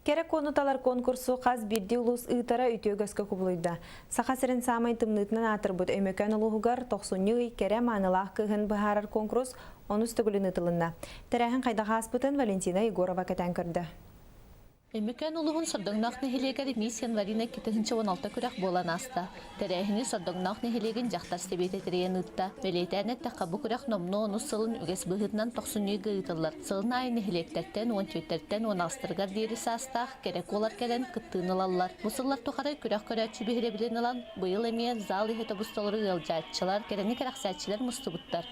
Кэрэ куону талар конкурсу хас биирдии улуус ыытара үтүө үгэскэ кубулуйда. Саха сирин саамай тымныытынан аатырбыт Өймөкөөн улууһугар тохсунньу ый кэрэ маанылаах кыыһын быһаарар конкурс онус төгүлүн ыытылынна. Тэрээһин хайдах ааспытын Валентина Егорова кэтээн көрдө. Өймөкөөн улууһун Сордоҥноох нэһилиэгэр Мисс Январина 2016 күрэх буолан ааста. Тэрээһини Сордоҥноох нэһилиэгин дьахтар сэбиэтэ тэрийэн ыытта. Бэлиэтээн эттэххэ, бу күрэх номнуо онус сылын үгэс быһыытынан тохсунньуга ыытыллар. Сылын аайы нэһилиэктэртэн, 14-тэртэн 18-тарыгар диэри саастаах кэрэ куолар кэлэн кыттыыны ылаллар. Бу сыллар тухары күрэх көрөөччү биһирэбилин ылан, быйыл эмиэ зал иһэ тобус-толору ыалдьааччылар, кэрэни кэрэхсээччилэр мустубуттар.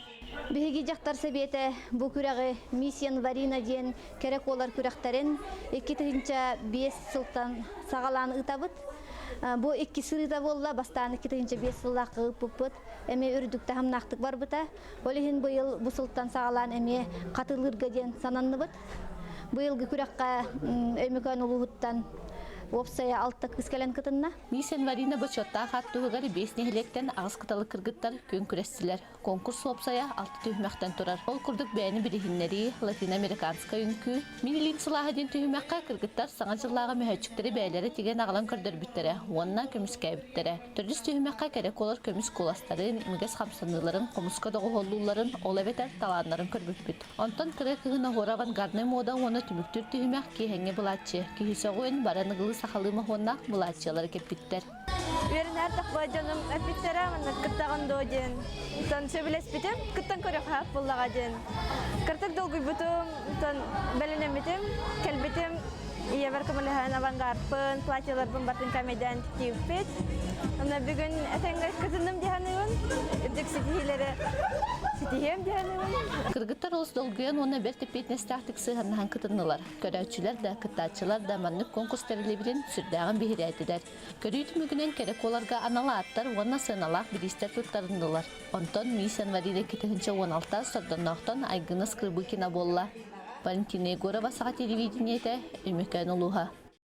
Биһиги дьахтар сэбиэтэ бу күрэҕи Мисс Январина диэн кэрэ куолар күрэхтэрин 2005 сылтан саҕалаан ыытабыт. Бу икки сырыыта буолла, бастаан 2005 сыллаахха ыыппыппыт, эмиэ үрдүк таһымнаахтык барбыта. Ол иһин быйыл бу сылтан саҕалаан эмиэ хатылыырга диэн сананныбыт. Быйылгы күрэххэ Өймөкөөн улууһуттан уопсайа алта кыыс кэлэн кытынна. Мисс Январина бочуоттаах аат туһугар биэс нэһилиэктэн аҕыс кыталык кыргыттар күөн күрэстилэр. Конкурс уопсайа алта түһүмэхтэн турар. Ол курдук бэйэни билиһиннэрии, латино-американскай үҥкүү, Мин илиим сылааһа диэн түһүмэххэ кыргыттар саҥа дьыллааҕы мөһөөччүктэри бэйэлэрэ тигэн аҕалан көрдөрбүттэрэ уонна көмүскээбиттэрэ. Төрдүс түһүмэххэ кэрэ куолар көмүс куоластарын, имигэс хамсаныыларын, хомуска доҕуһуоллуулларын, ол эбэтэр талааннарын көрбүппүт. Онтон кыра кыһын оһуора авангарднай муода уонна түмүктүүр түһүмэх киэһэҥҥи былааччыйа, киһи сөҕүөн, баран ыгылыы сахалыы моһуоннаах былааччыйалары кэппиттэр. Үөрэнэр тахба дьонум эппиттэрэ манна кыттаҕын дуо диэн. Онтон сөбүлэспитим, кыттан көрүөххэ буоллаҕа диэн. Кыртык долгуйбутум, онтон бэлэнэммитим, кэлбитим, ийэбэр көмөлөһөн авангардпын, платьеларбын бартын кэмэйдээн тиийбиппит. Онно бүгүн этэҥҥэ кытынным дии саныыбын. Үрдүк ситиһиилэри ситиһиэм дии саныыбын. Кыргыттар олус долгуйан уонна бэрт эппиэтинэстээхтик сыһыаннаһан кытыннылар. Көрөөччүлэр да, кыттааччылар да маннык конкурс тэриллибитин сүрдээҕин биһирээтилэр. Көрүү түмүгүнэн кэрэ куоларга анал ааттар уонна сыаналаах бириистэр туттарыннылар. Онтон Мисс Январина 2016 Сордонноохтон Айгына Скрыбыкина буолла. Валентина Егорова саха телевидениетэ, Өймөкөөн улууһа.